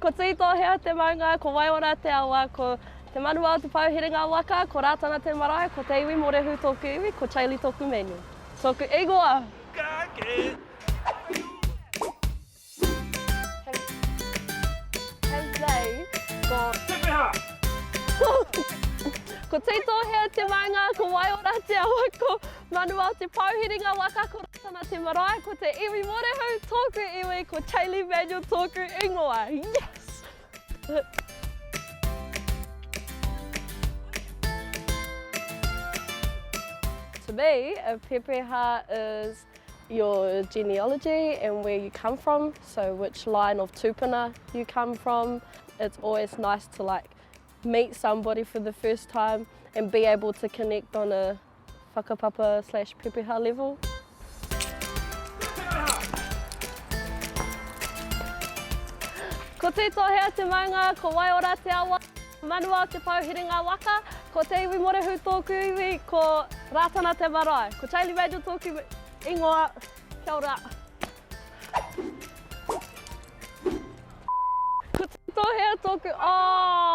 Ko Tītōhea te maunga, ko Waiora te awa, ko Te Manawa o Te Pou Herenga Waka, ko Rātana te marae, ko Te Iwi Mōrehu tōku iwi, ko Chaeli tōku menu. Tōku ingoa! Have they got. Pepeha! Ko Tītōhea te maunga, ko Waiora te awa, ko Manuao te pouhiringa waka, ko Ratana te marae, ko Te Iwi Mōrehu tōku iwi, ko Chaylee Manuel tōku ingoa. Yes! To me, a pepeha is your genealogy and where you come from, so which line of tupuna you come from. It's always nice to like meet somebody for the first time and be able to connect on a whakapapa slash pepeha level. Ko Tītohea te maunga, ko Waiora te awa, Manuao te pou hiringa waka, ko Te Iwi Morehu tōku iwi, ko Rātana te marae, ko Chaeli Major tōku ingoa, kia ora. Ko Tītohea tōku, oh!